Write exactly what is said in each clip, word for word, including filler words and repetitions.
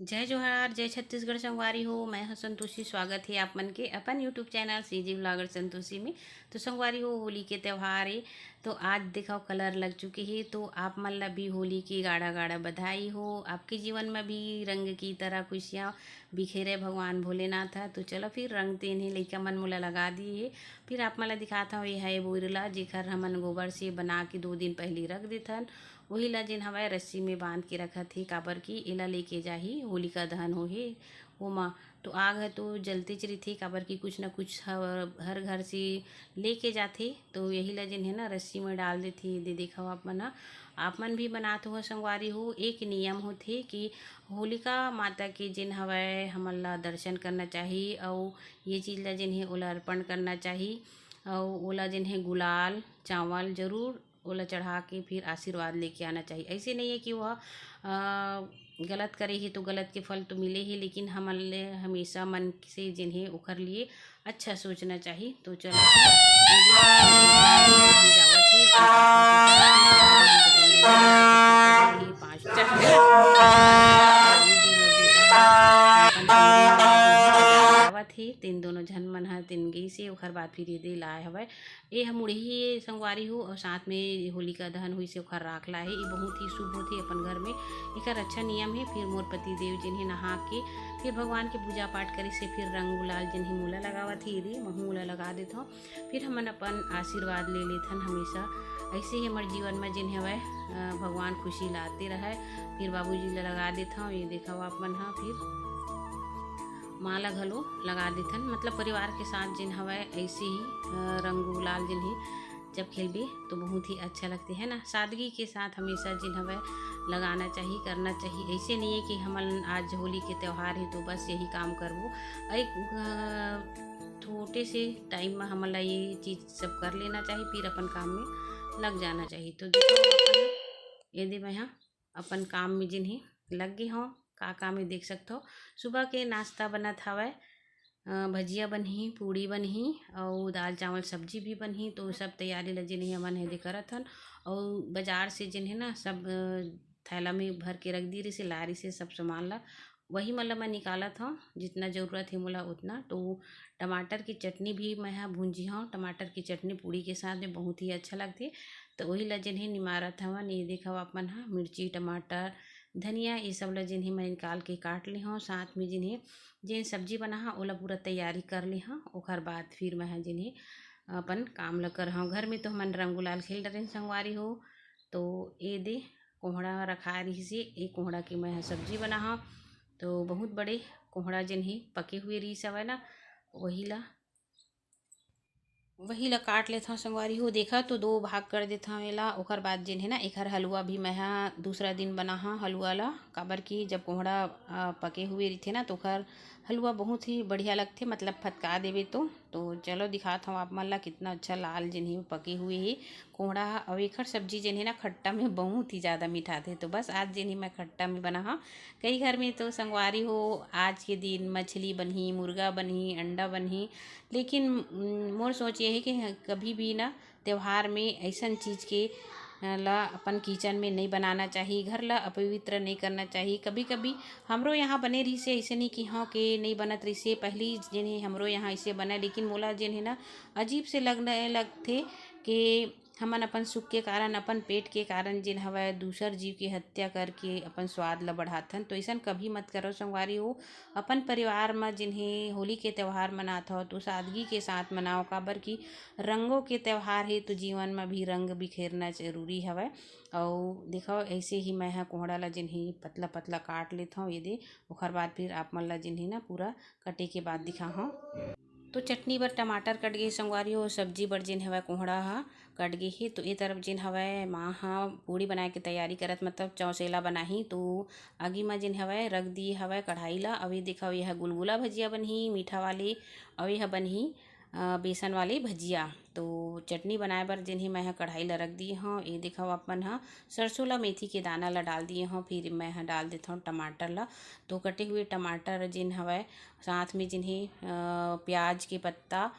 जय जोहार, जय छत्तीसगढ़ संगवारी हो। मैं हूं संतोषी, स्वागत हे आप मन के अपन YouTube channel CG blogger Santoshi में। तो संगवारी हो, होली के त्यौहार हे, तो आज देखव कलर लग चुके हे, तो आप मन ला भी होली की गाड़ा गाड़ा बधाई हो। आपके जीवन में भी रंग की तरह खुशियाँ बिखेरे भगवान भोलेनाथ ह। तो चलो फिर रंग तेन हे, लइका मन मोला लगा दिए हे। फिर आप मन ला दिखात हव, ये हे बोइर ला, जेखर हमन गोबर से बना के दो दिन पहली रख देथन। वही ला जेन हवय रस्सी में बांध के रखत हे, काबर कि एला लेके जाही, होलिका दहन होही ओमा। तो आग ह तो जलतेच रहिथे, काबर कि कुछ ना कुछ ह-, हर घर से लेके जाथे। तो यही ला जेन हे ना रस्सी में डाल देथे। दे देखव आप मन ह, आप मन भी बनात हो संगवारी हो। एक नियम होथे कि होलिका माता के जेन हवय हमन ला दर्शन करना चाही, अउ ये चीज ला जेन हे ओला अर्पण करना चाही, अउ ओला जेन हे गुलाल चावल जरूर ओला चढ़ा के फिर आशीर्वाद लेके आना चाहिए। ऐसे नहीं है कि वह, अ, गलत करे ही तो गलत के फल तो मिले ही, लेकिन हमन ले हमेशा मन से जेन हे ओखर लिए अच्छा सोचना चाहिए। तो चलो, जावत ही अपने पाँच जावत ही, तीन दोनों झन मन ह तीन गई से, ओखर बाद फिर ये दे लाए हवय। ए ह मुड़ही संगवारी हो, और साथ में होलिका दहन हुई से ओखर राख ला हे। ये बहुत ही शुभ होथे अपन घर में, एकर अच्छा नियम हे। फिर मोर पति देव जिन हे नहा के फिर भगवान के पूजा पाठ करे से फिर रंग गुलाल जिन हे मोला लगावत हे, ये दे महू मोला लगा देथव। फिर हमन अपन आशीर्वाद ले लेथन हमेशा। ऐसे ही हमर जीवन में जिन हवय, अ, भगवान खुशी लाते रहय। फिर बाबूजी ला लगा देथव, ये देखव आप मन ह। फिर माँ ला घलो लगा देथन, मतलब परिवार के साथ जिन हवय ऐसे ही, अ, रंग गुलाल जिन ही जब खेलबे तो बहुत ही अच्छा लगथे, है ना। सादगी के साथ हमेशा जिन हवय लगाना चाहिए, करना चाहिए। ऐसे नहीं है कि हमन आज होली के त्यौहार है तो बस यही काम करबो। एक, अ, छोटे से टाइम में हमन ला ये चीज सब कर लेना चाहिए, फिर अपन काम में लग जाना चाहिए। तो देखो, ये दे मैं ह अपन काम में जिन ही लग गे हव। का काम हे देख सकथव, सुबह के नाश्ता बनत हवय, अ, भजिया बनही, पूड़ी बनही अउ दाल चावल सब्जी भी बनही। तो सब तैयारी ल जिन हे हमन हे दे करत हन। अउ बाजार से जिन हे ना सब, अ, थैला में भर के रख दी रहिसे, ला रहिसे सब सामान ला। वही मन ला मैं निकालत हव, जितना जरूरत हे मोला उतना। तो टमाटर की चटनी भी मैं ह भूंजी हव। टमाटर की चटनी पूड़ी के साथ में बहुत ही अच्छा लगथे। तो वही ला जिन हे निमारत हवन। ये देखव आप मन ह मिर्ची, टमाटर, धनिया, ये सब ला जिन हे मैं निकाल के काट ले हव। साथ में जिन हे जेन सब्जी बना ह ओला पूरा तैयारी कर ले हव। ओकर बाद फिर मैं ह जिन हे अपन काम ला कर हव। घर में तो हमन रंग गुलाल खेल डरेन संगवारी हो। तो ये दे कोहड़ा रखा रहिसे, ये कोहड़ा के मैं ह सब्जी बना हव। तो बहुत बड़े कोहड़ा जिन हे पके हुए रहिस हवय ना, वही ला वही ला काट लेथव संगवारी हो। देखा तो दो भाग कर देथव एला। ओकर बाद जेन हे ना एखर हलवा भी मैं ह दूसरा दिन बना हव हलवा ला, काबर कि जब कोहड़ा, अ, पके हुए रहिथे ना तो ओखर हलवा बहुत ही बढ़िया लगथे, मतलब फटका देबे तो। तो चलो दिखात हव आप मन ला कितना अच्छा लाल जेन हे पके हुए हे कोहड़ा ह। अउ एखर सब्जी जेन हे ना खट्टा में बहुत ही ज़्यादा मिठाथे। तो बस आज जेन हे मैं खट्टा में बना हव। कई घर में तो संगवारी हो आज के दिन मछली बनही, मुर्गा बनही, अंडा बनही, लेकिन, उम, मोर सोच ये हे कि ह-, कभी भी ना त्यौहार में अइसन चीज के, अ, ला अपन किचन में नइ बनाना चाही, घर ला अपवित्र नइ करना चाही। कभी-कभी हमरो यहाँ बने रहिसे, अइसे नइ कि हाँ के नइ बनत रहिसे, पहिली जेन हे हमरो यहाँ अइसे बनय, लेकिन मोला जेन हे ना अजीब से लगने लगथे कि हमन अपन सुख के कारण, अपन पेट के कारण जेन हवय दूसर जीव के हत्या करके अपन स्वाद ला बढ़ाथन। तो अइसन कभी मत करो संगवारी हो। अपन परिवार म जिन हे होली के त्यौहार मनात हव, तो सादगी के साथ मनाव, काबर कि रंगों के त्यौहार हे, तो जीवन म भी रंग बिखेरना जरूरी हवय। अउ देखव, ऐसे ही मैं ह कोहड़ा ला जिन हे पतला पतला काट लेत हव, ये दे, ओखर बाद फिर आप मन ला जिन हे ना पूरा कटे के बाद दिखाहव। तो चटनी बर टमाटर कट गे संगवारी हो, सब्जी बर जिन हवय कोहड़ा ह कट गे हे। तो ए तरफ जिन हवय माँ ह पूड़ी बनाए के तैयारी करत, मतलब चौसेला बनाही। तो आगी म जिन हवय रख दी हवय कढ़ाई ला। अउ ये देखव, ये ह गुलगुला भजिया बनही मीठा वाले, अउ ये ह बनही, अ, बेसन वाले भजिया। तो चटनी बनाए बर जिन हे मैं ह कढ़ाई ला रख दी हव। ये देखव, आप मन ह सरसों ला, मेथी के दाना ला डाल दिए हव। फिर मैं ह डाल देथव टमाटर ला। तो कटे हुए टमाटर जिन हवय, साथ में जिन हे, अ, प्याज के पत्ता,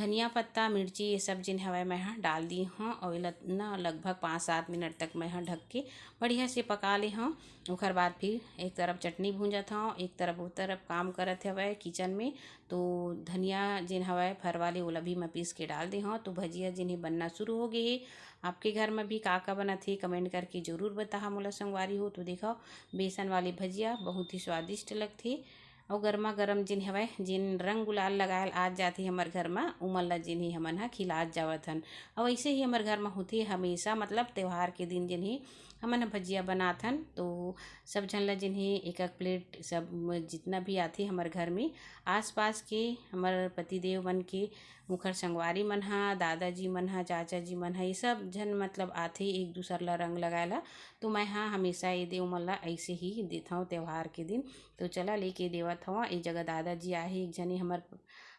धनिया पत्ता, मिर्ची, ये सब जिन हवय मैं ह डाल दी हूँ और एला ना लगभग पाँच सात मिनट तक मैं ह ढक के बढ़िया से पका ले हूँ। ओकर बाद फिर एक तरफ चटनी भूंजत हूँ, एक तरफ वो तरफ काम करत हवय किचन में। तो धनिया जिन हवय फर वाली, ओला भी मैं पीस के डाल दे हूँ। तो भजिया जिन ही बनना शुरू हो गए हे। आपके घर में भी का का बनत हे, कमेंट करके जरूर बताहा मोला संगवारी हो। तो देखो, बेसन वाली भजिया बहुत ही स्वादिष्ट लगथे। अउ गरमा गरम जिन हवय, जिन रंग गुलाल लगायल आ जाथे हमर घर म, उमन ल जिन ही हमन ह खिलात जावत हन। अउ ऐसे ही हमर घर म होथे हमेशा, मतलब त्योहार के दिन जिन ही हमन ह भजिया बनात हन। तो सब झन ल जिन ही एक एक प्लेट, सब म-, जितना भी आथे हमर घर में, आसपास के हमर पतिदेव मन के, उखर संगवारी मन ह, दादाजी मन ह, चाचा जी मन ह, ये सब झन मतलब आथे एक दूसर ल रंग लगाए ला। तो मैं ह हमेशा ये दे उमन ल ऐसे ही देथव त्योहार के दिन। तो चला लेके देवत हव। ए जगह दादाजी आहे एक झने हमर,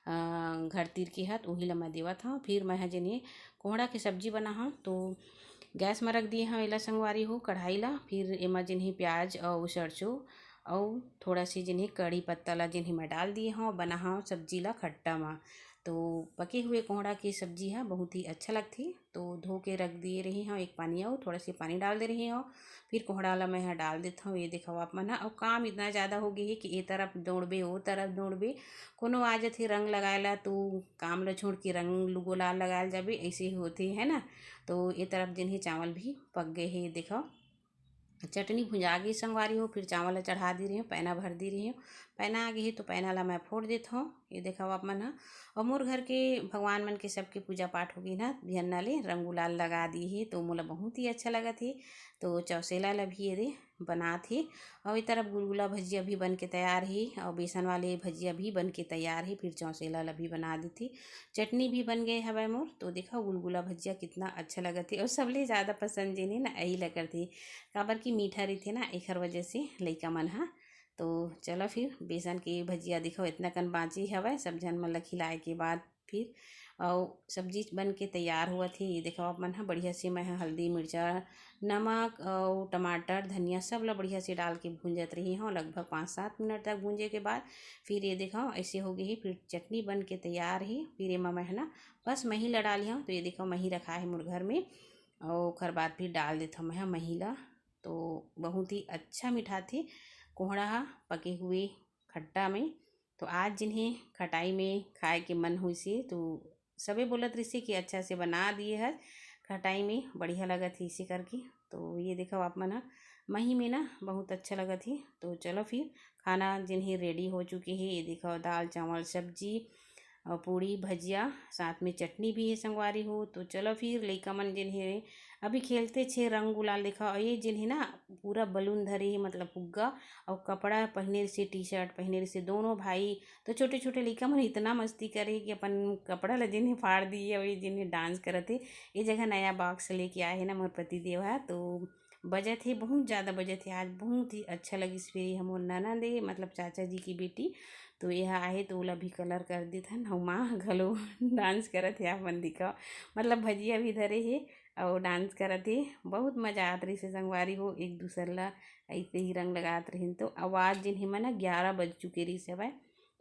अ, घर तीर के हत, उही ल मैं देवत हव। फिर मैं ह जेन हे कोहड़ा के सब्जी बनाहव, तो गैस म रख दिए हव एला संगवारी हो, कढ़ाई ला। फिर एमा जेन हे प्याज अउ सरसों अउ थोड़ा सी जेन हे कड़ी पत्ता ला जेन हे मैं डाल दिए हव, बनाहव सब्जी ला खट्टा म। तो पके हुए कोहड़ा के सब्जी ह बहुत ही अच्छा लगथे। तो धो के रख दिए रही हव एक पानी अउ थोड़ा सी पानी डाल दे रही हव। फिर कोहड़ा ला मैं ह डाल देथव। ये देखव आप मन ह, अउ काम इतना ज़्यादा हो गे हे कि ए तरफ दौड़बे, ओ तरफ दौड़बे, कोनो आ जथे रंग लगाए ला, तो काम ला छोड़ के रंग गुलाल लगाए ल जाबे, ऐसे ही होथे, है ना। तो ये तरफ जेन हे चावल भी पक गए हे, देखव। चटनी भुंजा गे संगवारी हो, फिर चावल ला चढ़ा दे रही हव, पैना भर दे रही हव। पैना आ गे हे तो पैना ला मैं फोड़ देत हव। ये देखव आप मन ह, अउ मोर घर के भगवान मन के सबके पूजा पाठ हो गे ना, बिहन्ना ले रंग गुलाल लगा दिए हे, तो मोला बहुत ही अच्छा लगत हे। तो चौसेला ला भी ये दे बनात हे। अउ ए तरफ गुलगुला भजिया भी बन के तैयार हे, अउ बेसन वाले भजिया भी बन के तैयार हे। फिर चौसेला ला भी बना देथे। चटनी भी बन गए हवय मोर। तो देखव गुलगुला भजिया कितना अच्छा लगत हे, अउ सबले ज़्यादा पसंद जेन हे ना, यही ला करथे, काबर कि मीठा रहिथे ना, एखर वजह से लइका मन ह। तो चलो फिर बेसन के भजिया देखव इतना कन बाँची हवय, सब झन मन ल खिलाए के बाद फिर अउ सब्जी बन के तैयार होवत हे। ये देखव आप मन ह, बढ़िया से मैं ह हल्दी, मिर्चा, नमक अउ टमाटर, धनिया सब ल बढ़िया से डाल के भूंजत रही हव। लगभग पाँच सात मिनट तक भूंजे के बाद फिर ये देखव ऐसे हो गे हे। फिर चटनी बन के तैयार हे। फिर एमा मैं ह ना बस मही ल डाली हव। तो ये देखव मही रखा हे मोर घर में, अउ ओखर बाद फिर डाल देथव मैं ह मही ल। तो बहुत ही अच्छा मिठाथे कोहड़ा ह पके हुए खट्टा में। तो आज जेन हे खटाई में खाए के मन होइस हे, तो सबे बोलत रहिस हे कि अच्छा से बना दिए हस खटाई में, बढ़िया लगत हे इसे करके। तो ये देखव आप मन ह, मही में ना बहुत अच्छा लगत हे। तो चलो फिर खाना जेन हे रेडी हो चुके हे। ये देखव दाल, चावल, सब्जी अउ पूड़ी, भजिया, साथ में चटनी भी हे संगवारी हो। तो चलो फिर लइका मन जेन हे अभी खेलत हे रंग गुलाल, देखव, अउ ये जेन हे ना पूरा बलून धरे हे, मतलब फुग्गा, अउ कपड़ा पहिने रहिस हे, टी शर्ट पहिने रहिस हे दोनों भाई। तो छोटे छोटे लइका मन इतना मस्ती करे हे कि अपन कपड़ा ला जेन हे फाड़ दिए, अउ ये जेन हे डांस करत हे। ये जगह नया बॉक्स लेके आए हे ना मोर पति देव ह, तो बजत हे, बहुत ज़्यादा बजत हे। आज बहुत ही अच्छा लगिस। फिर ये हमर ननद हे, मतलब चाचा जी की बेटी, तो ये ह आहे तो ओला भी कलर कर देथन। अउ माँ घलो डांस करत हे, आप मन देखव, मतलब भजिया भी धरे हे अउ डांस करत हे। बहुत मजा आत रहिस हे संगवारी हो, एक दूसर ला ऐसे ही रंग लगात रहिन। तो आवाज़ जेन हे मन ग्यारह बज चुके रहिस हवय,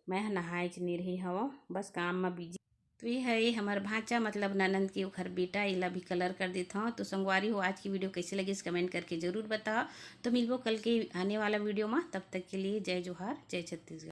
मैं ह नहाए च नइ रही हव, बस काम म बिजी। तो ये है हमर भांचा, मतलब ननंद के ओखर बेटा, एला भी कलर कर देत हव। तो संगवारी हो, आज की वीडियो कैसे लगिस, कमेंट करके जरूर बताओ। तो मिलबो कल के आने वाला वीडियो में, तब तक के लिए जय जोहार, जय छत्तीसगढ़।